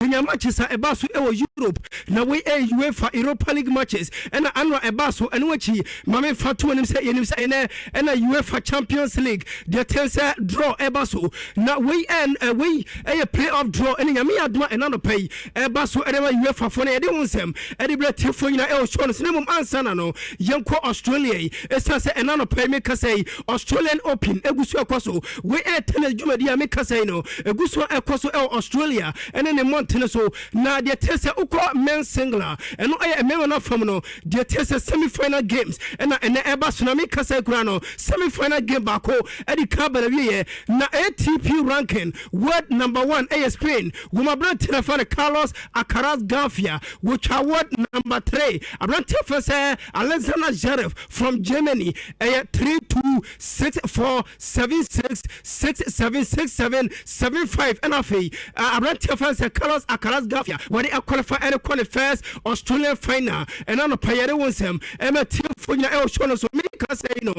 Yɛnya matches a ɛba so ɛwɔ Europe, na wei ɛyɛ UEFA Europa League matches ɛna anora ɛba so. Ɛno akyi, maame fa to anim sɛ yɛnim sɛ ɛnɛ ɛna UEFA Champions League deɛ tɛn sɛ draw ɛba so, na wei ɛn wei ɛyɛ play off draw. Ɛne Nyame yɛ adoma, ɛna nɔpɛ yi ɛba so ɛde ma UEFA foɔ no, yɛde ho nsɛm ɛde berɛ tiefoɔ nyinaa ɛwɔ show no so. Ne mmom ansa na no yɛnkɔ Australia yi, ɛsiane sɛ ɛna nɔpɛ yi meka sɛ yi Australian Open ɛgu so ɛkɔ so. Wei ɛyɛ tennis dwumadi a meka sɛ yi no ɛgu so ɛkɔ so ɛwɔ Australia ɛne ne mmɔntene so. Na deɛ te sɛ wokɔ men single a, ɛno ɛyɛ mmarima no afam no, deɛ te sɛ semi final games ɛna ɛnɛ ɛba so. Na meka sɛ kura no, semi final game baako ɛde ka ba na wieɛ, na ATP ranking world number one ɛyɛ Spain wɔn aberante na fa no Carlos Alcaraz Garfia, wotwa world number three aberante fɛ sɛ Alexander Zverev from Germany. Ɛyɛ 3-2, 6-4, 7-6, 6-7, 6-7, 7-5. Ɛna afei aberante fɛ sɛ Carlos Alcaraz Garfia wɔde aqualify ɛne kɔ ne first Australian final. Ɛna no pɛyɛre wo nsɛm ɛmɛ tiefo nyina ɛwɔ show no so. Meka sɛ yi no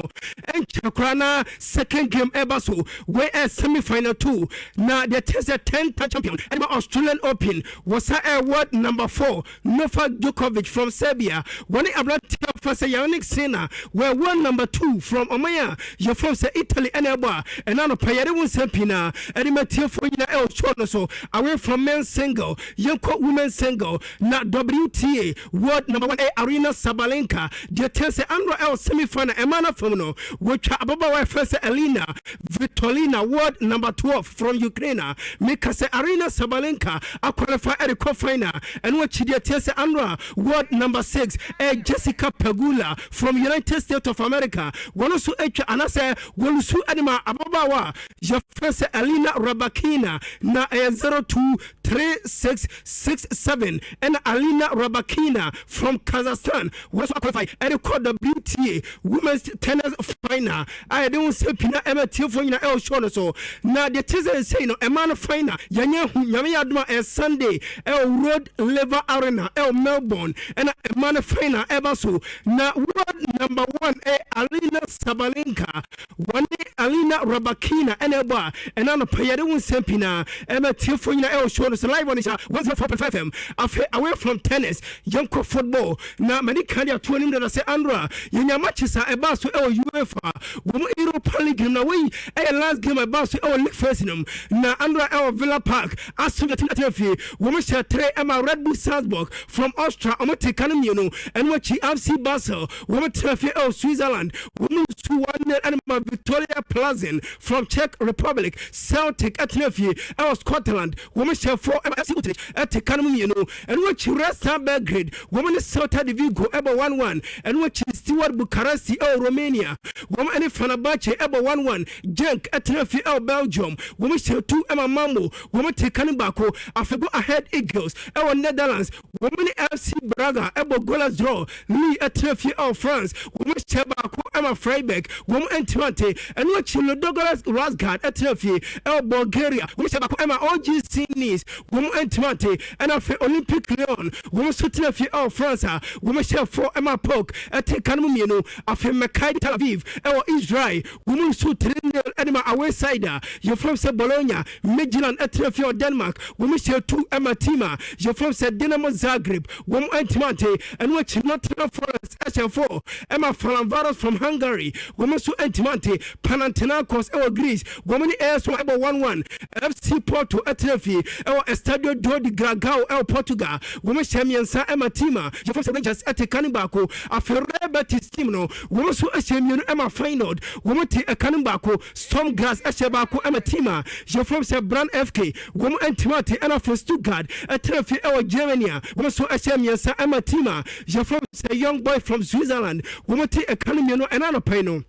ɛnkyɛ koraa na second game ɛba so. Wei ɛ semi final two, na deɛ te sɛ 10 time champion ɛde ma Australian Open, wɔsa ɛ world number four Novak Djokovic from Serbia, wɔne aberante fa sɛ Jannik Sinner, wɔ world number two from ɔman a yɛfrɛ sɛ Italy ɛna ɛbɔ a. Ɛna no pɛyɛre wo nsɛm pii na ɛde ma tiefoɔ nyina ɛwɔ show no so. Away from men single, yɛnkɔ women single, na WTA world number one ɛ Aryna Sabalenka, deɛ tɛ sɛ anora ɛwɔ semi final ɛma no fam no, wɔtwa ababaawa ɛfrɛ sɛ Elina Svitolina, world number 12 from Ukraine. A meka sɛ Aryna Sabalenka aqualify ɛde kɔ final. Ɛno akyi, deɛ tɛ sɛ anora world number six ɛ Jessica Pegula from United States of America, wɔn nso atwa anaasɛ wɔlusu ɛde ma ababaawa a yɛfrɛ sɛ Elena Rybakina, na ɛyɛ 0-2, 3-6, 6-7. Ɛna Alina Rybakina from Kazakhstan, wɔn nso aqualify ɛde kɔ WTA women's tennis final a yɛde ho sɛ pina ɛmɛ tiefoɔ nyinaa ɛwɔ show no so. Na deɛ te sɛ nsɛi no, ɛma no final yɛnyɛ hu. Nyame yɛ adom a, ɛyɛ Sunday ɛwɔ Rod Laver Arena ɛwɔ Melbourne ɛna ɛma no final ɛba so. Na world number one ɛyɛ Aryna Sabalenka, wɔne Elena Rybakina ɛna ɛbɔ a. Ɛna no pɛ yɛde wo nsɛm pii na ɛmɛ tiefoɔ nyinaa ɛwɔ show no so live on Nhyira 104.5 FM. Afei, away from tennis, yɛnkɔ football, na mani kan de ato anim dada sɛ andra yɛnya matches a ɛbaa so ɛwɔ UEFA wɔn Europa League no, na wei ɛyɛ last game a ɛbaa so ɛwɔ league phase no mu. Na andra ɛwɔ Villa Park, Aston Villa tena fie, wɔn hyɛ tere ɛma Red Bull Salzburg from Austria, wɔn te ka no mmienu. Ɛno akyi, FC Basel wɔn tena fie ɛwɔ Switzerland, wɔn nsu 1-0 ɛne ma Viktoria Plzen from Czech Republic. Celtic ɛtena fie ɛwɔ Scotland, wɔn hyɛ four ɛma FC Utrecht, ɛte ka no mu mmienu. Ɛno akyi, Red Star Belgrade wɔn ne Celta de Vigo ɛbɔ 1-1. Ɛno akyi, Steaua Bucharest ɛwɔ Romania, wɔn ɛne Fenerbahce ɛbɔ 1-1. Genk ɛtena fie ɛwɔ Belgium, wɔn hyɛ two ɛma Malmo, wɔn te ka no baako. Afei Go Ahead Eagles ɛwɔ Netherlands, wɔn ne FC Braga ɛbɔ goalless draw. Lille ɛtena fie ɛwɔ France, wɔn hyɛ baako ɛma Freiburg, wɔn ntimante. Ɛno akyi, Ludogorets Razgrad ɛtena fie ɛwɔ Bulgaria, wɔn hyɛ baako ɛma OGC Nice, wɔn ntimante. Ɛna afei Olympique Lyon, wɔn nso tena fie ɛwɔ France a wɔn hyɛ four ɛma PAOK, ɛte ka no mu mmienu. Afei Maccabi Tel Aviv ɛwɔ Israel, wɔn nso 3-0 ɛde ma away side a yɛfrɛ sɛ Bologna. Midtjylland ɛtena fie wɔ Denmark, wɔn hyɛ two ɛma team a yɛfrɛ sɛ Dinamo Zagreb, wɔn ntimante. Ɛno akyi, Nottingham Forest ɛhyɛ four ɛma Ferencvaros from Hungary, wɔn nso ntimante. Panathinaikos ɛwɔ Greece, wɔn ne AS ɛbɔ 1-1. FC Porto ɛtena fie ɛwɔ Estadio do Dragao ɛwɔ Portugal, wɔn hyɛ mmiɛnsa ɛma team a yɛfrɛ sɛ Rangers, ɛte ka no baako. Afei Real Betis team no, wɔn nso hyɛ mmienu ɛma Feyenoord, wɔn te ɛka no baako. Sturm Graz ɛhyɛ baako ɛma team a yɛfrɛ sɛ Brann FK, wɔn ntimate. Ɛna afei Stuttgart ɛtena fie ɛwɔ Germany a wɔn nso hyɛ mmiɛnsa ɛma team a yɛfrɛ sɛ Young Boy from Switzerland, wɔn te ɛka no mmienu. Ɛna anɔpɛ no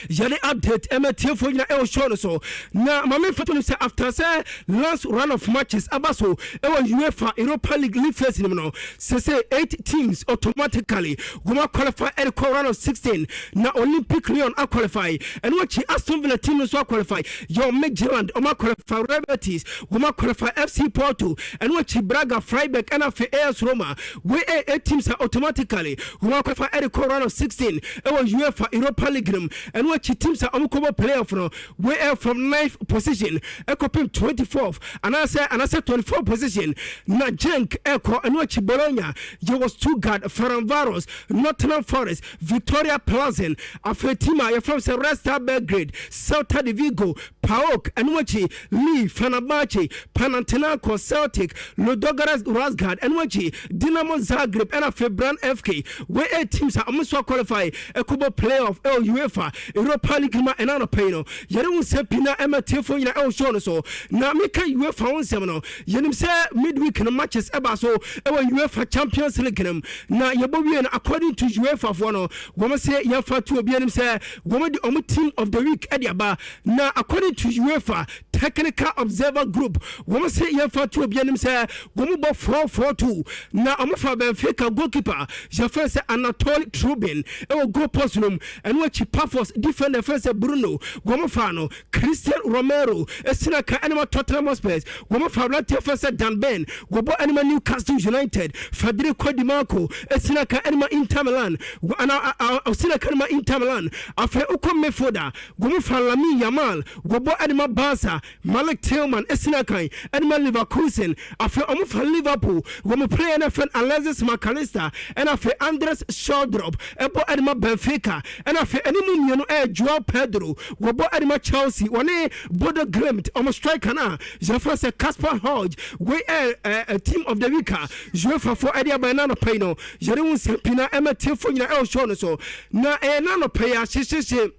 yɛde update ɛmɛ tiefoɔ nyina ɛwɔ show no so. Na maame mfato no sɛ after sɛ last round of matches aba so ɛwɔ UEFA Europa League league phase no mu no, sɛ eight teams automatically wɔn qualify ɛde kɔ round of 16. Na Olympic Lyon aqualify, ɛno akyi Aston Villa team no nso aqualify, yɛ Midtjylland wɔn aqualify, Real Betis wɔn aqualify, FC Porto, ɛno akyi Braga, Freiburg, ɛna afei AS Roma. Wei ɛyɛ eight teams a automatically wɔn aqualify ɛde kɔ round of 16 ɛwɔ UEFA Europa League no mu. Ɛno akyi, teams a ɔmo kɔbɔ playoff no, wei ɛ from ninth position ɛkɔpem 24th anaasɛ 24 position na Genk ɛkɔ. Ɛno akyi, Bologna, yɛwɔ Stuttgart, Ferencvaros, Nottingham Forest, Victoria Plzen, afei team a yɛfrɛ sɛ Red Star Belgrade, Celta de Vigo, PAOK, ɛno akyi Lille, Fenerbahce, Panathinaikos, Celtic, Ludogorets Razgrad, ɛno akyi Dinamo Zagreb, ɛna afei Brann FK. Wei ɛ teams a ɔmo nso qualify ɛkɔbɔ playoff ɛwɔ UEFA Europa League ma. Ɛna anɔpɛ yi no, yɛde wo nsɛm pii na ɛma tiefoɔ nyina ɛwɔ show no so. Na meka UEFA ho nsɛm no, yɛnim sɛ midweek no matches ɛba so ɛwɔ UEFA Champions League no. Na yɛbɔ wie no, according to UEFA foɔ no, wɔn sɛ yɛmfa to obi anim sɛ wɔn de wɔn team of the week ɛde aba. Na according to UEFA Technical Observer Group, wɔn sɛ yɛmfa to obi anim sɛ wɔn bɔ 4-4-2, na wɔn fa Benfica goalkeeper yɛfrɛ sɛ Anatole Trubin ɛwɔ goal post no mu. Ɛno akyi, Pafos defender fɛ sɛ Bruno, wɔn fa no. Cristian Romero esina ka ɛnum Tottenham Hotspurs. Wɔn fa aberanteɛ fɛ sɛ Dan Burn, wɔbɔ ɛnum Newcastle United. Federico Dimarco esina ka ɛnum Inter Milan, ana ɔsina ka ɛnum Inter Milan. Afei okɔ midfielder, wɔn fa Lamine Yamal, wɔbɔ ɛnum Barca. Malik Tillman esina kan ɛnum Leverkusen. Afei wɔn fa Liverpool wɔn player no fɛn Alexis McAllister, ɛna afei Andreas Schjelderup ɛbɔ ɛnum Benfica, ɛna afei ɛnimu mmienu ɛyɛ Joao Pedro, wɔbɔ ɛnum Chelsea, wɔne Bodo Glimt ɔmo striker na yɛfrɛ sɛ Kasper Hogh. Wei ɛ ɛ team of the week a UEFA fo ɛde aba. Ɛna anɔpɛ yi no, yɛde wo nsɛm pii na ɛma tiefo nyina ɛwɔ show no so. Na ɛyɛ n'anɔpɛ yi ahyehyehye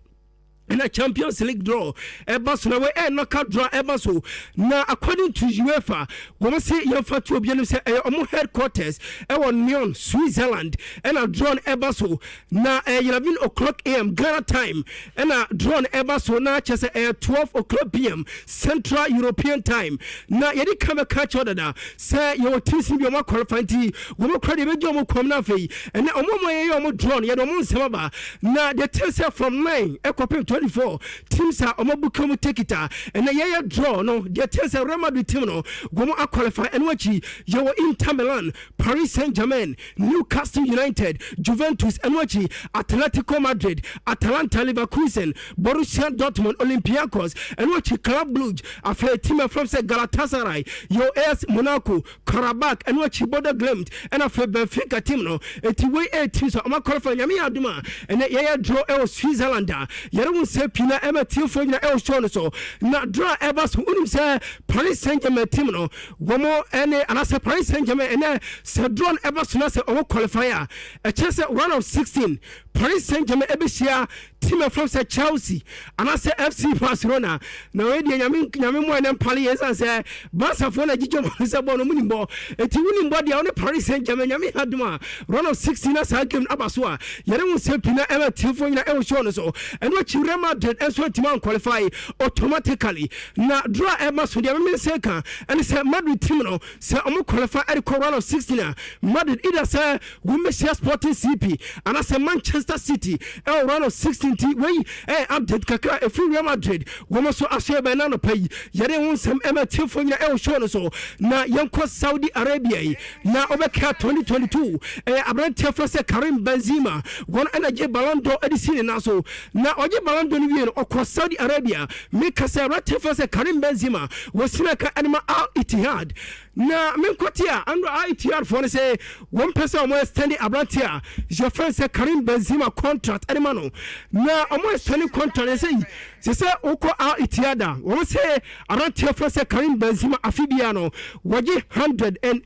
ɛna Champions League draw ɛba so, na wei ɛyɛ knockout draw ɛba so. Na according to UEFA, wɔn se yɛmfa to obi anim sɛ ɛyɛ ɔmo headquarters ɛwɔ Nyon, Switzerland, ɛna draw no ɛba so. Na ɛyɛ 11 o'clock am Ghana time ɛna draw no ɛba so, na kyerɛ sɛ ɛyɛ 12 o'clock pm Central European Time. Na yɛde ka bɛka kyerɛ dada sɛ yɛwɔ teams bi ɔmo aqualify, nti wɔn kora deɛ ɛbɛgye ɔmo kɔm. No afei ɛnɛ ɔmo ɔmo yɛyɛ ɔmo draw no, yɛde ɔmo nsɛm aba. Na deɛ team sɛ from 9 ɛkɔpem 24 teams a ɔmo book mu ticket a ɛnɛ yɛyɛ draw no, deɛ team sɛ Real Madrid team no, wɔn aqualify. Ɛno akyi, yɛwɔ Inter Milan, Paris Saint Germain, Newcastle United, Juventus, ɛno akyi Atletico Madrid, Atalanta, Leverkusen, Borussia Dortmund, Olympiacos, ɛno akyi Club Brugge, afei team ɛfrɛ sɛ Galatasaray, yɛwɔ AS Monaco, Qarabag, ɛno akyi Bodo Glimt, ɛna afei Benfica team no. Eti wei ɛyɛ team so ɔmo aqualify. Nyame yɛ adum a, ɛnɛ yɛyɛ draw ɛwɔ Switzerland a yɛre wo nsɛ pii na ɛma tiefoɔ nyina ɛwɔ show no so. Na draw a ɛba so, wonim sɛ Paris Saint Germain team no, wɔn ɛne anaasɛ Paris Saint Germain, ɛnɛ sɛ draw no ɛba so na sɛ ɔmo qualify a, ɛkyerɛ sɛ round of 16 Paris Saint Germain ɛbɛhyia team ɛfrɛ sɛ Chelsea anaasɛ FC Barcelona. Na wɔyɛ deɛ Nyame Nyame mu ɛnɛ mpale yɛn san sɛ Barcafoɔ na gyigye wɔn sɛ bɔ no mu nim bɔ. Eti wunim bɔ deɛ ɔne Paris Saint Germain, Nyame adum a, round of 16 na saa game no aba so a, yɛne wo nsɛm pii na ɛma tiefoɔ nyina ɛwɔ show no so. Ɛno akyi, Real Madrid nso ntumi anqualify automatically. Na draw a ɛba so deɛ, meme nsɛ ka ɛne sɛ Madrid team no, sɛ ɔmo qualify ɛde kɔ round of 16 a, Madrid either sɛ wɔmmɛhyia Sporting CP anaasɛ Manchester City ɛwɔ round of 16. Ti wei ɛyɛ update kakra ɛfiri Real Madrid wɔn nso aso ɛbɛn. Na anɔpa yi, yɛde ho nsɛm ɛma tiefoɔ nyina ɛwɔ show no so. Na yɛnkɔ Saudi Arabia yi, na ɔbɛka 2022 ɛyɛ aberanteɛ fɛ sɛ Karim Benzema, wɔn ɛna gye Ballon d'Or ɛde si ne nan so. Na ɔgye Ballon d'Or no wie no, ɔkɔ Saudi Arabia. Meka sɛ aberanteɛ fɛ sɛ Karim Benzema wɔsina ka ɛnema Al Ittihad. Na menkɔte a ano Al Ittihad foɔ no sɛ wɔn pɛ sɛ wɔn extend aberanteɛ a yɛfrɛ sɛ Karim Benzema contract ɛde ma no. Na wɔn extend contract sɛ wokɔ Al Ittihad a, wɔn sɛ aberanteɛ fɛ sɛ Karim Benzema, afe bia no wɔgye $108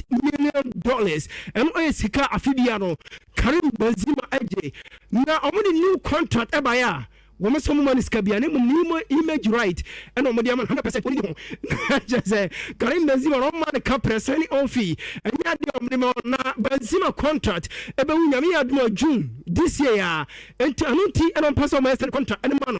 million. Ɛno ɛyɛ sika afe bia no Karim Benzema agye. Na wɔn de new contract ɛbaeɛ a, wɔn nso mo ma no sika bia, ne mmom ne image right ɛna wɔn de ama no 100%. Wɔn di ho kyerɛ sɛ Karim Benzema na wɔn ma no ka sign on fee ɛnyɛ adeɛ a wɔn de ma. Na Benzema contract ɛbɛwu, Nyame yɛ adum, June this year a, nti ɛno nti ɛna wɔn pɛ sɛ wɔn extend contract ɛne ma no.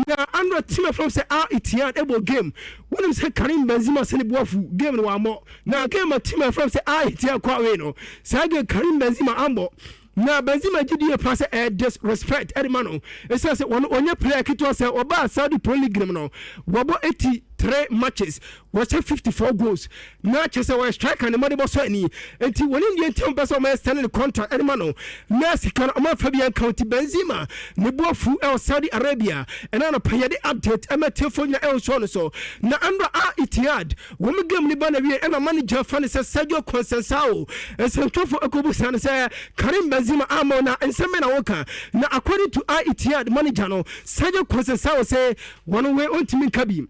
Na andro team afɛn sɛ Al Ittihad ɛbɔ game, wɔnim sɛ Karim Benzema sɛ ne buafu game no wɔamɔ. Na game a team afɛn sɛ Al Ittihad kɔ away no, saa game Karim Benzema ambɔ. Na Benzema gye die pa sɛ ɛyɛ disrespect ɛde ma no, ɛsiane sɛ wɔn ɔnyɛ player ketewa sɛ ɔbaa Saudi Pro League no, wɔbɔ 80. 3 matches, wɔhyɛ 54 goals, na kyerɛ sɛ wɔyɛ striker ne mmɔde bɔ so ani. Nti wɔne deɛ nti wɔpɛ sɛ wɔyɛ extend ne contract ɛde ma no na sika no ɔmo afa bi anka. Nti Benzema ne bu afu ɛwɔ Saudi Arabia. Ɛna anɔpa yɛde update ɛma tiefo nyina ɛwɔ show no so. Na andra Al Ittihad wɔn game ne ba na wie, ɛna manager fa ne sɛ Sergio Conceição, nsɛntwerɛfo ɛkɔbu sa no sɛ Karim Benzema ama na nsɛm bɛ na wɔka. Na according to Al Ittihad manager no, Sergio Conceição, sɛ wɔn wei ɔntumi nka bi,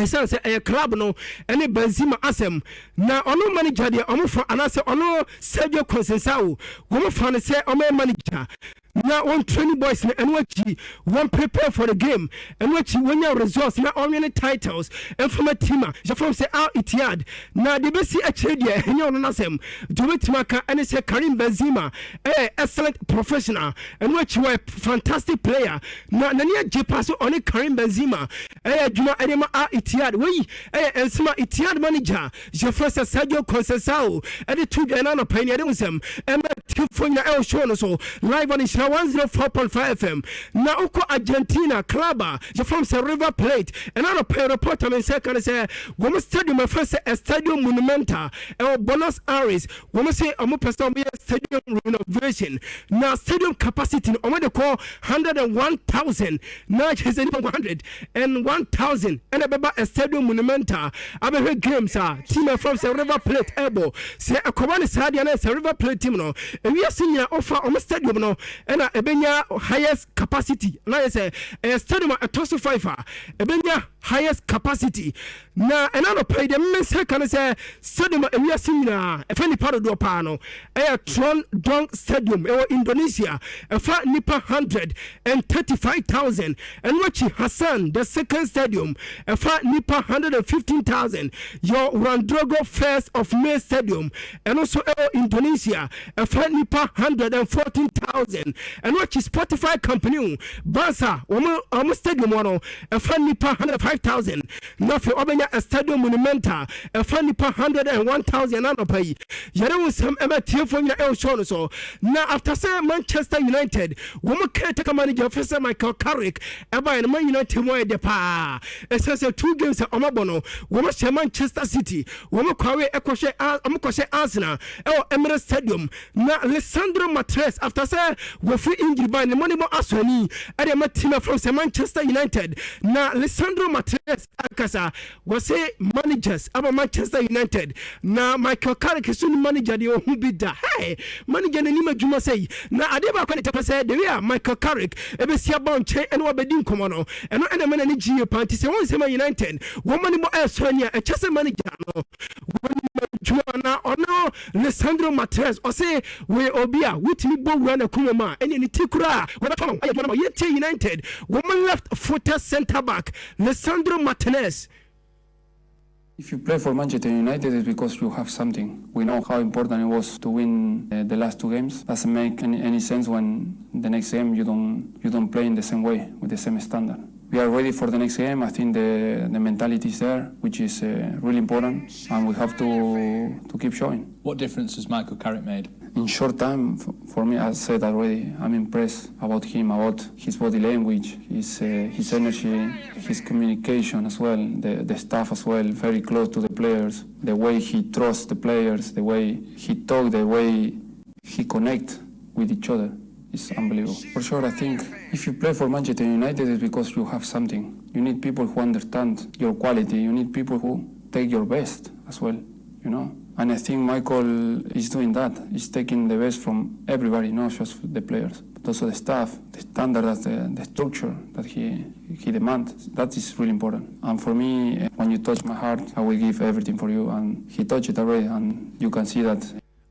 ɛsiane sɛ ɛyɛ club no ɛne Benzema asɛm. Na ɔno manager deɛ, ɔmo fa anaasɛ ɔno Sergio Conceição, wɔn fa no sɛ ɔmo yɛ manager na wɔn training boys no, ɛno akyi wɔn prepare for the game, ɛno akyi wɔnya results na ɔwin titles ɛfama team a yɛfrɛ sɛ Al Ittihad. Na deɛ bɛsi akyire deɛ, ɛnyɛ ɔno n'asɛm. Deɛ obɛtumi aka ɛne sɛ Karim Benzema ɛyɛ excellent professional, ɛno akyi wɔyɛ fantastic player, na n'ani agye pa so ɔne Karim Benzema ɛyɛ adwuma ɛde ma Al Ittihad. Wei ɛyɛ nsɛm a Ittihad manager yɛfrɛ sɛ Sergio Conceição ɛde to dwa. Ɛna anɔpa yi ne ɛde nsɛm ɛmɛ tifo nyina ɛwɔ show no so live on Nhyira 104.5 FM. Na wokɔ Argentina, club a yɛfrɛ sɛ River Plate, ɛna anɔpa yi reporter me nsɛ ka ne sɛ wɔn stadium ɛfrɛ sɛ Estadio Monumental ɛwɔ Buenos Aires, wɔn sɛ wɔn pɛ sɛ wɔn yɛ stadium renovation, na stadium capacity no wɔn de kɔ 101,000, na kyerɛ sɛ nipa 101,000 ɛna ɛbɛba Estadio Monumental abɛhwɛ games a team ɛfrɛ sɛ River Plate ɛbɔ. Sɛ ɛkɔba ne saa deɛ no, sɛ River Plate team no, ewiase nyina ɔfa ɔmo stadium no ɛna ɛbɛnya highest capacity, na yɛ sɛ ɛyɛ stadium a ɛtɔ so five a ɛbɛnya highest capacity. Na ɛna nɔpa yi deɛ mmɛnsa ka no sɛ stadium a ewiase nyinaa ɛfɛ nipa dodoɔ paa no ɛyɛ Trans Dong Stadium ɛwɔ Indonesia, ɛfa nipa 135,000. Ɛno akyi Hassan the Second Stadium ɛfa nipa 115,000. Yɛ Randrogo First of May Stadium, ɛno nso ɛwɔ Indonesia, ɛfa nipa 114,000. Ɛno akyi Spotify Camp Nou, Barca wɔn stadium hɔ no, ɛfa nipa 105,000. Na afei ɔbɛnya Stadium Monumental, ɛfa nipa 101,000. Anɔpa yi yɛde wo nsɛm ɛmɛ tiefoɔ nyina ɛwɔ show no so. Na after sɛ Manchester United wɔn caretaker manager fɛ sɛ Michael Carrick ɛbaeɛ no, Man United mu ayɛ dɛ paa, ɛsiane sɛ two games a ɔmabɔ no, wɔn hyɛ Manchester City, wɔn kɔawe ɛkɔhyɛ, wɔn kɔhyɛ Arsenal ɛwɔ Emirates Stadium. Na Lisandro Martinez, after sɛ wɔfiri injury ban ne mmɔde bɔ asɔ ani ɛde ama team afrɛ sɛ Manchester United. Na Lisandro Martinez akasa, wɔse managers aba Manchester United na Michael Carrick so ne manager deɛ ɔhu bi da. Hey, manager n'anim adwuma sɛ yi na adeɛ baako ne tɛpɛ sɛ the way a Michael Carrick ɛbɛsi aba nkyɛn ɛne wabɛdi nkɔmmɔ no, ɛno ɛna ma n'ani gye yie paa. Nti sɛ wɔn nsɛm a United wɔn ma ne bɔ ɛsɔ ani a, ɛkyɛ sɛ manager no wɔn adwuma. Na ɔno Lisandro Martinez ɔse wɔyɛ obi a wotumi bɔ wura n'akoma mu a, ɛne ne ti koraa wɔbɛtɔ no ayɛ adwuma no ma. Yɛtie United wɔn left footed centre back Lisandro Martinez. If you play for Manchester United, it's because you have something. We know how important it was to win the last two games. Doesn't make any sense when the next game you don't play in the same way with the same standard. We are ready for the next game. I think the mentality is there, which is really important, and we have to keep showing. What difference has Michael Carrick made? In short time, for me, I said already, I'm impressed about him, about his body language, his energy, his communication as well, the staff as well, very close to the players, the way he trusts the players, the way he talk, the way he connect with each other is unbelievable. For sure, I think if you play for Manchester United, it's because you have something. You need people who understand your quality. You need people who take your best as well. And I think Michael is doing that. He's taking the best from everybody, not just the players, but also the staff, the standard, the structure that he demands. That is really important. And for me, when you touch my heart, I will give everything for you. And he touched it already, and you can see that.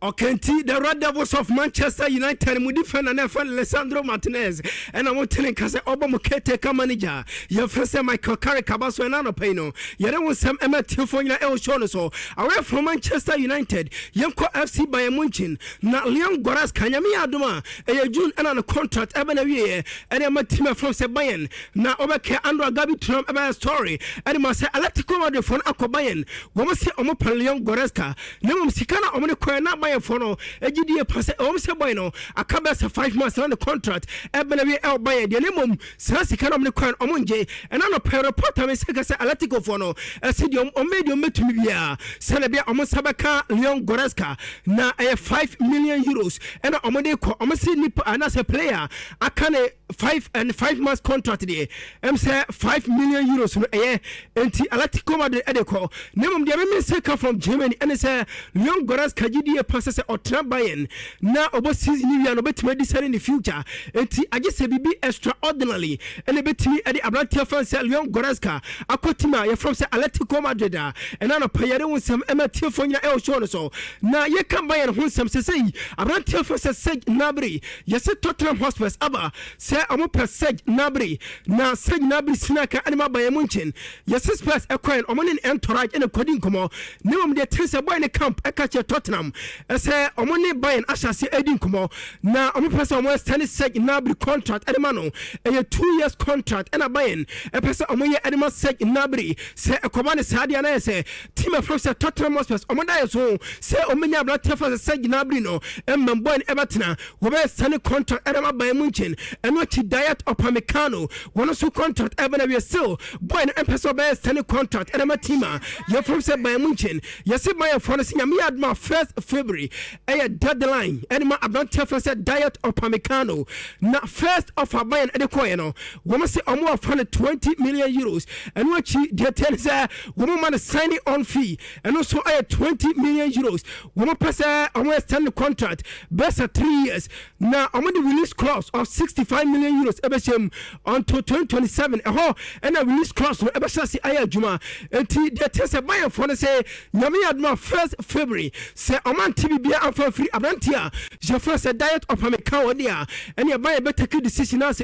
Okay, nti the Red Devils of Manchester United mu defender na ɛfɛ Lisandro Martinez, ɛna mo tene nka sɛ ɔbɔ mo caretaker manager yɛfrɛ sɛ Michael Carrick aba so. Ɛna anɔpa yi no yɛde wo nsɛm ɛma tiefoɔ nyina ɛwɔ show no so. Away from Manchester United, yɛnkɔ FC Bayern Munchen. Na Leon Goretzka, Nyame yɛ adom a, ɛyɛ June ɛna ne contract ɛbɛ na wieɛ ɛne ɛma team ɛfrɛ sɛ Bayern. Na ɔbɛkɛ Andrew Gabi Trump ɛbɛyɛ story ɛde ma sɛ Atletico Madrid foɔ no akɔ Bayern, wɔn sɛ ɔmo pɛ Leon Goretzka, na mmom sika na ɔmo de kɔɛ na Bayern Bayernfoɔ no gye die pa sɛ ɛwɔm sɛ boy no aka bɛyɛ sɛ 5 months na ne contract ɛbɛn awie ɛwɔ Bayern deɛ, ne mmom saa sika no ɔmo de kwan ɔmo ngye. Ɛna nɔpɛ reporter mi sɛ kɛsɛ Atletico foɔ no ɛsɛ deɛ ɔmo bɛyɛ deɛ ɔmo bɛtumi biara sɛnɛ bia ɔmo nsa bɛka Leon Goretzka, na ɛyɛ €5 million ɛna ɔmo de kɔ. Ɔmo si nipa anaasɛ player aka ne 5 and 5 months contract deɛ, sɛ €5 million no ɛyɛ, nti Atletico Madrid ɛde kɔ. Na mmom deɛ meme sɛ ka from Germany ɛne sɛ Leon Goretzka gyidie pa sɛ ɔtena Bayern na ɔbɔ season ni wia no, ɔbɛtumi adi sɛne ne future, nti agye sɛ biribi extraordinarily ɛna ɛbɛtumi ɛde aberanteɛ fan sɛ Leon Goretzka akɔ team a yɛfrɛ sɛ Atletico Madrid a. Ɛna nɔpɛ yɛde wo nsɛm ɛma tiefoɔ nyina ɛwɔ show no so. Na yɛka Bayern ho nsɛm sɛ sɛyi aberanteɛ fan sɛ Serge Gnabry, yɛsɛ Tottenham Hotspurs aba sɛ ɔmo pɛ Serge Gnabry, na Serge Gnabry sinaka ɛne ma Bayern Munchen. Yɛsɛ Spurs ɛkɔɛ, ɔmo ne entourage ɛna kɔdi nkɔmɔ, ne mmom deɛ ten sɛ boy ne camp ɛka kyerɛ Tottenham ɛsɛ ɔmo ne Bayern ahyɛ ase ɛdi nkɔmɔ, na ɔmo pɛ sɛ ɔmo extend Serge Gnabry contract ɛde ma no. Ɛyɛ 2 years contract ɛna Bayern ɛpɛ sɛ ɔmo yɛ ɛde ma Serge Gnabry. Sɛ ɛkɔba ne saa deɛ, anayɛ sɛ team ɛfrɛ sɛ Tottenham Hotspurs ɔmo da yɛ so sɛ ɔmo nya aberanteɛ fa sɛ Serge Gnabry no ɛmmɛn boy no ɛbɛtena, wɔbɛyɛ sane contract ɛde ma Bayern Munchen. Ɛno akyi, Dayot Upamecano, wɔn nso contract ɛbɛn awie, still boy no ɛmpɛ sɛ ɔbɛyɛ sane contract ɛde ma team a yɛfrɛ sɛ Bayern Munchen. Yɛsi Bayern foɔ no sɛ Nyame yɛ adoma, 1 February ɛyɛ deadline ɛde ma aberanteɛ fɛ sɛ Dayot Upamecano. Na first offer Bayern ɛde kɔɛ no, wɔn sɛ ɔmo afa no €20 million. Ɛno akyi deɛ teɛ ne sɛ wɔn ma no signing on fee, ɛno nso ɛyɛ €20 million. Wɔn pɛ sɛ ɔmo extend the contract bɛsɛ 3 years, na ɔmo de release clause of €65 million ɛbɛhyɛ mu until 2027. Ɛhɔ ɛna release clause no ɛbɛhyɛ ase ayɛ adwuma. Nti deɛ teɛ sɛ Bayernfoɔ no sɛ Nyame yɛ adoma, 1 February, sɛ ɔmo ante biribiara amfa firi aberanteɛ a yɛfrɛ sɛ Dayot Upamecano deɛ a, ɛne Bayern bɛtake decision n'ase.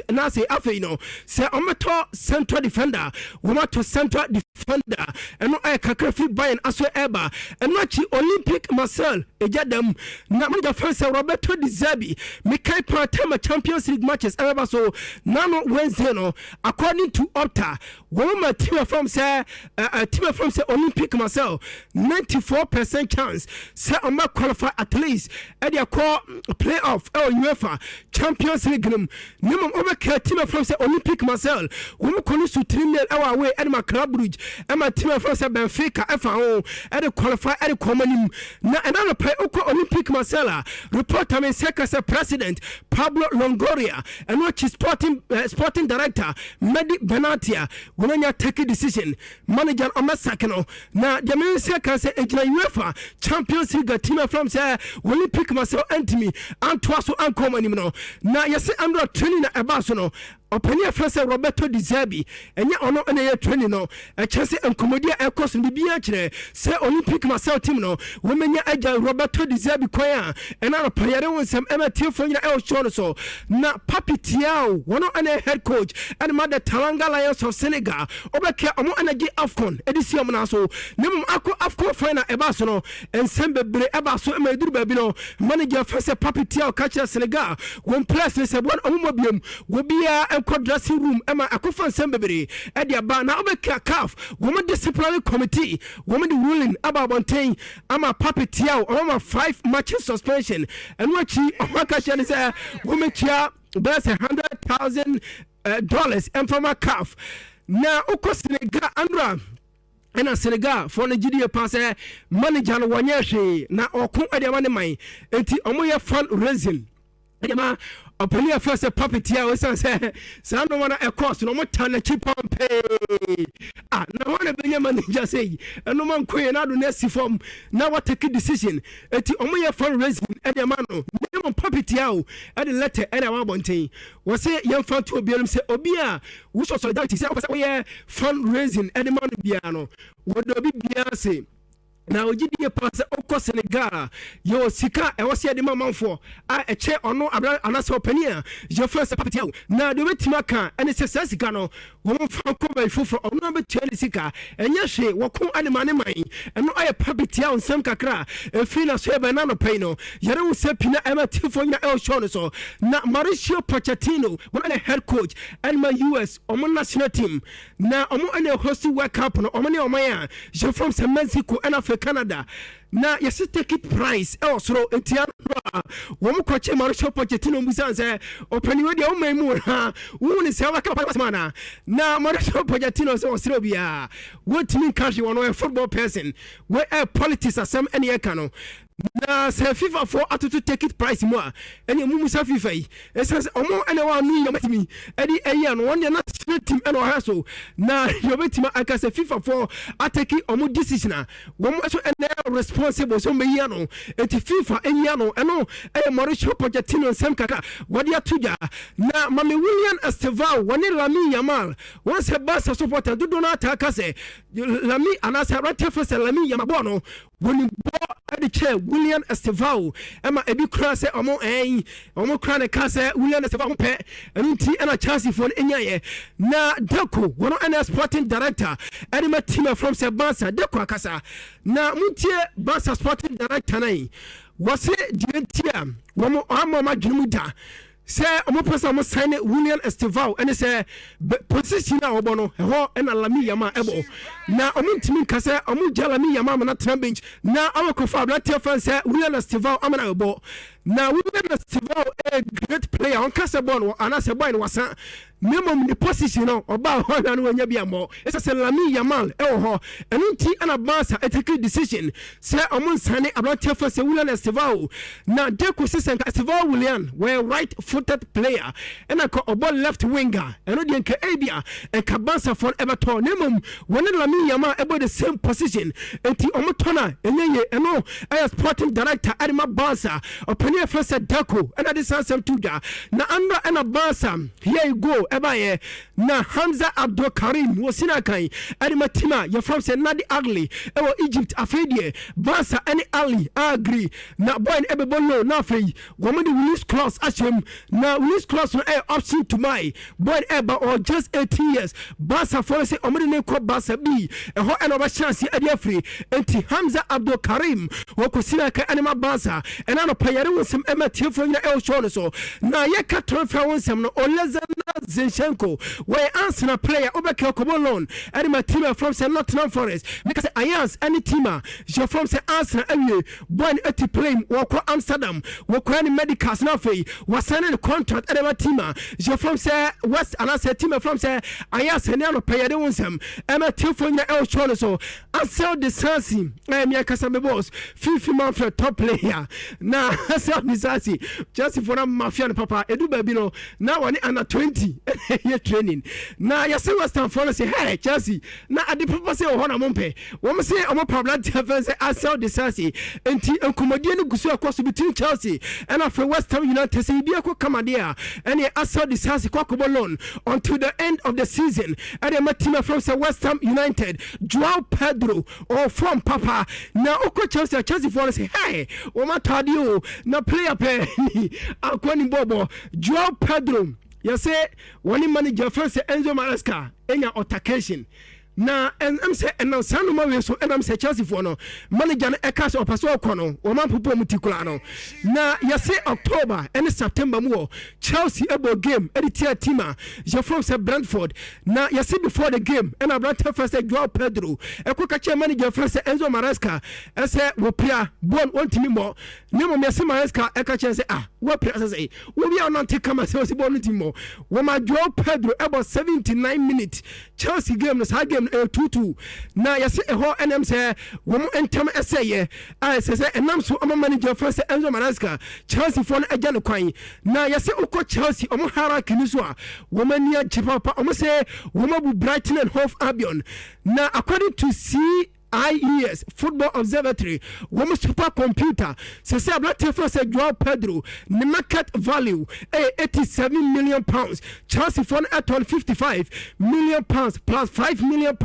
Afei no sɛ ɔmɛtɔ central defender, wɔn atɔ central defender. Ɛno ɛyɛ kakra firi Bayern aso ɛba. Ɛno akyi, Olympique Marseille ɛgya dam, na manager fɛn sɛ Roberto De Zerbi, mekae paa time Champions League matches ɛbɛba so nano Wednesday no, according to Opta, wɔn ma team afam sɛ Olympique Marseille 94% chance sɛ ɔma qualify at least ɛde akɔ play off ɛwɔ UEFA Champions League no mu. Ne mmom ɔbɛka team afam sɛ Olympique Marseille, wɔn kɔ no so 3-0 ɛwɔ away ɛde ma Club Brugge, ɛma team afam sɛ Benfica ɛfa ho ɛde qualify ɛde kɔ ɔmo anim. Na ɛna no pɛ okɔ Olympique Marseille a, reporter mi nsa kasa president Pablo Longoria, ɛno akyi sporting director Mehdi Benatia, wɔn anya take decision, manager ɔmɛsake no. Na deɛ mi nsa ka sɛ egyina UEFA Champions League, team afam sɛ Olympique Marseille antimi antoa so ankɔ ɔmo anim no, na yɛsɛ andra training na ɛbaa so no, ɔpanin afrɛ sɛ Roberto De Zerbi, ɛnyɛ ɔno ɛna ɛyɛ training no. Ɛkyerɛ sɛ nkɔmmɔdi a ɛkɔ so no, biribiara kyerɛ sɛ Olympique Marseille team no wɔmɛnya agya Roberto De Zerbi kwan a. Ɛna anɔpa yɛde wo nsɛm ɛma tiefoɔ nyina ɛwɔ show no so. Na Pape Thiaw, wɔno ɛna head coach ɛne ma the Teranga Lions of Senegal. Ɔbɛkɛ ɔmo ɛna gye AFCON ɛde si ɔmo nan so, na mmom akɔ AFCON final ɛba so no, nsɛm bebree ɛba so ɛma ɛduru baabi no, manager fɛ sɛ Pape Thiaw ka kyerɛ Senegal wɔn players ne sɛ wɔn ɔmo mɔ biom, wɔbiara nkɔ dressing room, ɛma akɔfa nsɛm bebree ɛde aba. Na ɔbɛka CAF wɔn disciplinary committee, wɔn de ruling aba abɔnten ama Pape Thiaw, ɔmo ma five matches suspension. Ɛno akyi ɔmo aka kyerɛ ne sɛ wɔmɛtua bɛyɛ sɛ $100,000 ɛmfama CAF. Na wokɔ Senegal andra, ɛna Senegal foɔ no gyidie paa sɛ manager no wɔnyɛ hwee na ɔko ɛde ama ne man, nti ɔmo yɛ fund raising ɛde ma ɔpanin a fɛ sɛ Pape Thiaw, ɛsiane sɛ saa nnɔma no ɛkɔɔ so no, ɔmo ta n'akyi pampee a na wɔn na bɛnya manager sɛ yi ɛnoma nko yɛ n'ado no asi fam na watake decision, eti ɔmo yɛ fund raising ɛde ama no. Ne mo Pape Thiaw ɛde letter ɛde awa abɔnten, wɔsɛ yɛmfa nto obiara sɛ obi a wosɔ solidarity sɛ ɔpɛ sɛ woyɛ fund raising ɛde ma no biara no, wɔde obi biara se na ogye die pa sɛ ɔkɔ Senegal a, yɛwɔ sika a ɛwɔ sɛ yɛde ma amanfoɔ a ɛkyɛ ɔno abra anaasɛ ɔpanin a yɛfrɛ sɛ Pape Thiaw. Na deɛ obɛtumi aka ɛne sɛ saa sika no wɔn fa nkɔ baabi foforɔ, ɔno abɛtua ne sika, ɛnyɛ hwee, wɔko ade ma ne man. Ɛno ayɛ Pape Thiaw nsɛm kakra a ɛfiri na so yɛbɛn na anɔpa yi no yɛre wo sɛ pina ɛma tifoɔ nyina ɛwɔ show no so. Na Mauricio Pochettino, wɔn ɛne head coach ɛne ma US ɔmo national team, na ɔmo ɛna host World Cup no, ɔmo ne ɔman a yɛfrɛ sɛ Mexico ɛna afei Canada. Na yɛse ticket price ɛwɔ soro nti ano a wɔn kɔkye Mauricio Pochettino mbusa sɛ ɔpanin wei deɛ ɔman mu ha wohu ne sɛ waka papa asɛm ana? Na Mauricio Pochettino sɛ ɔsrɛ obiara wɔntumi nka hwee, wɔn ɔyɛ football person, wei ɛ politics asɛm ɛne ɛka no. Na sɛ FIFA foɔ atoto ticket price mu a, ɛne ɔmo musa FIFA yi, ɛsiane sɛ ɔmo ɛna ɛwɔ ano yi ɔmo ɛde ɛyi ano wɔn deɛ national team ɛna ɔhɛ so. Na yɛbɛtumi aka sɛ FIFA foɔ atake ɔmo decision a, wɔn nso ɛna responsible sɛ ɔmo bɛyi ano, eti FIFA ɛyi ano. Ɛno ɛyɛ Mauricio Pochettino nsɛm kakra wɔde ato dwa. Na mame William Estevao, wɔne Lamine Yamal, wɔn sɛ Barca supporter dodoɔ no ataa ka sɛ Lamine anaasɛ aberanteɛ fɛ sɛ Lamine Yamal bɔɔl no wɔnim bɔ ɛde kyɛ William Estevao, ɛma ebi kura sɛ ɔmo ɛn ɔmo kura ne ka sɛ William Estevao ho pɛ. Ɛno nti ɛna Chelsea foɔ no ɛnyaeɛ. Na Deco, wɔn ɛna sporting director ɛde ma team from sɛ Barca. Deco akasa na montie. Barca sporting director no yi wɔse deɛ nti a wɔn ama wɔn adwene mu da sɛ ɔmo pɛ sɛ ɔmo sign William Estevao ɛne sɛ position a ɔbɔ no ɛhɔ ɛna Lamine Yamal ɛbɔ, na ɔmo ntumi nka sɛ ɔmo gya Lamine Yamal ama na tena bench na awɔkɔfa aberanteɛ fan sɛ William Estevao ama na ɛbɔ. Na William Estevao ɛyɛ great player, ɔnka sɛ bɔɔl no anaasɛ bɔɔl no wasa, na mmom ne position no ɔbaa hɔ ahwɛ no wanya bi ammɔ ɛsɛ sɛ Lamine Yamal ɛwɔ hɔ. Ɛno nti ɛna Barca ɛtake decision sɛ ɔmo nsane aberanteɛ fɛ sɛ William Estevao. Na Deco sɛ nka Estevao William wɔyɛ right footed player ɛna nka ɔbɔ left winger, ɛno deɛ nka ebia nka Barca foɔ no ɛbɛtɔ, na mmom wɔne Lamine Yamal ɛbɔ the same position nti ɔmo tɔ no a ɛnyɛ yie. Ɛno ɛyɛ sporting director ɛde ma Barca, ɔpanin ɛfɛ sɛ Deco, ɛna de saa nsɛm to dwa. Na andra ɛna Barca here you go ɛbaeɛ na Hamza Abdul Karim wɔsi no akan ɛde ma team a yɛfrɛ sɛ Nadi Ahly ɛwɔ Egypt. Afei deɛ Barca ɛne Ahly agree na boy no ɛbɛbɔ loan, na afei wɔn de release clause ahyɛ mu, na release clause no ɛyɛ option to buy. Boy no ɛba ɔ just 18 years. Barca foɔ no sɛ wɔn de ne kɔ Barca bi ɛhɔ ɛna ɔbɛhyɛ ase ɛde afiri. Nti Hamza Abdul Karim wɔkɔsi no aka ɛne ma Barca. Ɛna anɔpa yɛre wo nsɛm ɛma tiefoɔ nyina ɛwɔ show no so. Na yɛka transfer wo nsɛm no, Oleksandr Zinchenko wɔyɛ Arsenal player, wobɛka kɔbɔ loan ɛde ma team a from sɛ Nottingham Forest. Meka sɛ Ajax ɛne team a yɛ from sɛ Arsenal awie. Boy no ati plane wɔkɔ Amsterdam, wɔkɔɛ ne medicals, na afei wɔasane ne contract ɛde ma team a yɛ from sɛ West anaasɛ team a from sɛ Ajax. Ɛne anɔpa yɛde wo nsɛm ɛma tiefoɔ nyina ɛwɔ show no so. Axel Disasi ɛyɛ mi ankasa me boss Fifi Manfred, top player. Na Axel Disasi, Chelsea foɔ no mafia no papa, edu baabi no na wɔne under 20 ɛyɛ training. Na yɛsɛ West Ham foɔ no sɛ hey, Chelsea na ade papa sɛ wɔ hɔ na mo mpɛ wɔn sɛ ɔmo pa aberanteɛ fɛn sɛ Axel Disasi. Nti nkɔmɔdie no gu so ɛkɔ so between Chelsea ɛna afei West Ham United sɛ ibi ɛkɔ kama deɛ a, ɛne Axel Disasi kɔ akɔbɔ loan until the end of the season ɛde ɛma team afrɛ sɛ West Ham United. Joao Pedro ɔfɔm papa na ɔkɔ Chelsea. Chelsea foɔ no sɛ hey, wɔn ataadeɛ o na player pɛ akɔ ne bɔbɔ. Joao Pedro, yɛsɛ wɔne manager fɛn sɛ Enzo Maresca enya altercation, na ɛnam sɛ ɛnam saa nnoma wei so, ɛnam sɛ Chelsea foɔ no manager no ɛka sɛ ɔpɛ sɛ ɔkɔ no, wɔn ampopo mu ti koraa no. Na yɛsɛ October ɛne September mu wɔ Chelsea ɛbɔ game ɛde tia team a yɛfrɛ sɛ Brentford. Na yɛsɛ before the game ɛna aberante fɛ sɛ Joao Pedro ɛkɔ ka kyerɛ manager fɛ sɛ Enzo Maresca ɛsɛ wɔpira bɔɔl wɔntumi mmɔ. Ne mmom yɛsɛ Maresca ɛka kyerɛ sɛ, ah, wɔpira sɛ wobi a ɔnante kama sɛ ɔsi bɔɔl no ti mmɔ. Wɔma Joao Pedro ɛbɔ 79 minutes Chelsea game no. Saa game no ɛyɛ 2-2, na yɛsɛ ɛhɔ ɛnam sɛ wɔn ntam ɛsɛyɛ a ɛsɛ sɛ ɛnam so ɔma manager fɛ sɛ Enzo Maresca Chelsea foɔ no agya no kwan. Na yɛsɛ wokɔ Chelsea ɔmo hierarchy no so a, wɔn ani agye papa. Ɔmo sɛ wɔn abu Brighton and Hove Albion, na according to CIES Football Observatory, wɔn super computer sɛ aberanteɛ fɛ sɛ Joao Pedro ne market value ɛyɛ £87 million. Chelsea foɔ no ɛtɔn £55 million plus £5 million,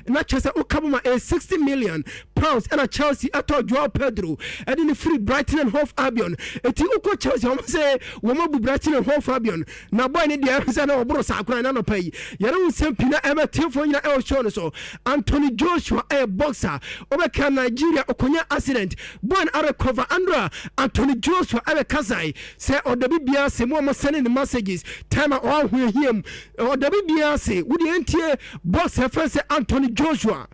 na kyerɛ sɛ woka bɔ ma ɛyɛ £60 million ɛna Chelsea ɛtɔ Joao Pedro ɛde ne firi Brighton and Hove Albion. Eti wokɔ Chelsea, wɔn sɛ wɔn abu Brighton and Hove Albion na boy ne deɛ sɛ na ɔboro saa koraa. Na nɔpa yi yɛre wo nsɛm pii na ɛbɛ tiefoɔ nyina ɛwɔ show no so. Anthony Joshua ɛyɛ boxer, ɔbɛka Nigeria ɔkɔnya accident, boy no arecover. Andra Anthony Joshua ɛbɛkasae sɛ ɔda bi biara se mo a mosɛne ne messages time a ɔahoahia mu, ɔda bi biara se wodeɛ ntie boxer fɛn sɛ Anthony Joshua.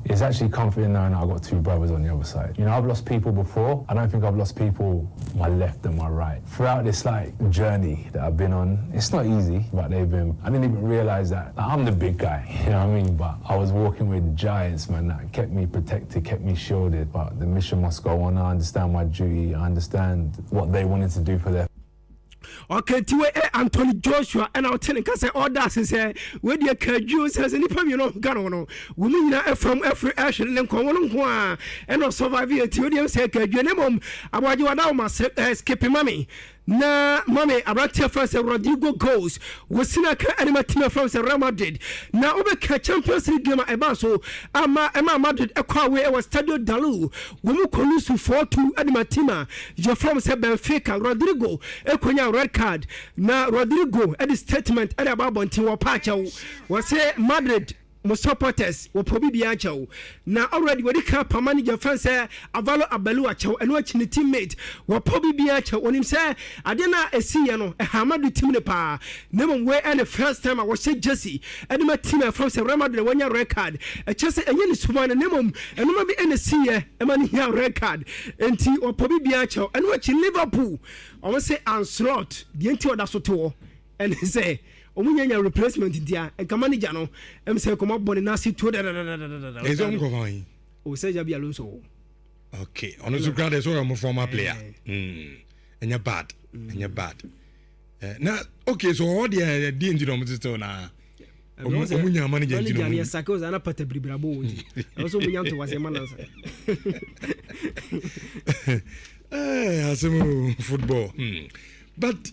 It's actually comforting knowing I've got two brothers on the other side. I've lost people before. I don't think I've lost people my left and my right. Throughout this, like, journey that I've been on, it's not easy, but they've been, I didn't even realize that I'm the big guy, you know what I mean? But I was walking with giants, man, that kept me protected, kept me shielded. But the mission must go on. I understand my duty. I understand what they wanted to do for their Okay, nti wei ɛ Anthony Joshua ɛna ɔte ne nka sɛ ɔda ase sɛ wedeɛ kadwuo sɛ nnipa mmienu ɔka no no wɔn mu nyinaa ɛfam ɛfiri ɛhwere ne nkɔn wɔn nko a ɛna ɔsurvive yɛ. Nti wedeɛ sɛ kadwuo ne mmom aboagye wada wɔn ase ɛ skip mami na mami aberanteɛ fɛn sɛ Rodrygo Goes wɔsi ka ɛne ma team fɛn sɛ Real Madrid na wobɛka Champions League game a ɛba so ama ɛma Madrid ɛkɔ away ɛwɔ Stadio da Luz, wɔn mu kɔ lose 4-2 ɛde ma team a yɛfrɛ sɛ Benfica. Rodrygo ɛkɔnya red card na Rodrygo ɛde statement ɛde aba abɔnten wɔ paakyɛw, wɔsɛ Madrid mo supporters wɔpɔ bi biara kyɛw na already wɔde ka pa manager fɛn sɛ Alvaro Arbeloa kyɛw. Ɛno akyi ne teammate wɔpɔ bi biara kyɛw. Onim sɛ adeɛ no a ɛsi yɛ no ɛha Madrid team no paa, na mmom wei ɛne first time a wɔhyɛ jersey ɛde ma team a ɛfrɛ sɛ Real Madrid wɔnya red card. Ɛkyɛ sɛ ɛnyɛ ne suban no, na mmom ɛnoma bi ɛna si yɛ ɛma no hia red card, nti wɔpɔ bi biara kyɛw. Ɛno akyi Liverpool ɔmo sɛ Arne Slot deɛ nti ɔda so to hɔ ɛne sɛ ɔmo nya replacement, nti a nka manager no ɛm sɛ kɔmɔ bɔ ne n'ase tuo dadadadadada. Ɛsɛ ɔmo kɔfa yi. O sɛ Xabi Alonso. Okay, ɔno nso kura de sɛ ɔyɛ ɔmo former player. Ɛnyɛ bad, ɛnyɛ bad. Na okay, so ɔwɔ deɛ deɛ nti na ɔmo tete na ɔmo nya manager nti na ɔmo yɛ sake o ana pata biribirabo wɔ nti ɛwɔ sɛ ɔmo nya nto wasɛ ma nansa. Asɛm o, football. But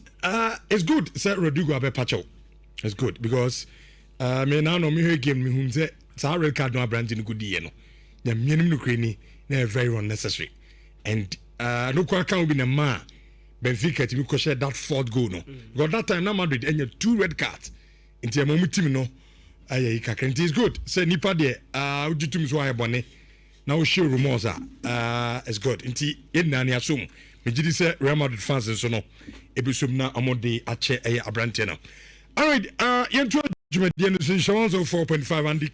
it's good sɛ Rodrygo abɛpa kyɛw. It's good because me na no mehwɛ game, mehu sɛ saa red card no aberante no kɔdiiɛ no, Nyame no kura ni na ɛyɛ very unnecessary and no kora ka wo bi na ma a Benfica tumi kɔhyɛ that fourth goal no, because that time na Madrid ɛnya two red cards, nti ɛma ɔmo team no ayɛ yi kakra. Nti it's good sɛ nipa deɛ wogye tum so ayɛ bɔne na wohyɛ remorse a, it's good. Nti yɛn nyinaa ne asom, megye di sɛ Real Madrid fans nso no ebi som na ɔmo de akyɛ ɛyɛ aberanteɛ no. Alright, yɛnto dwumadie no so nhyɛ 104.5 and the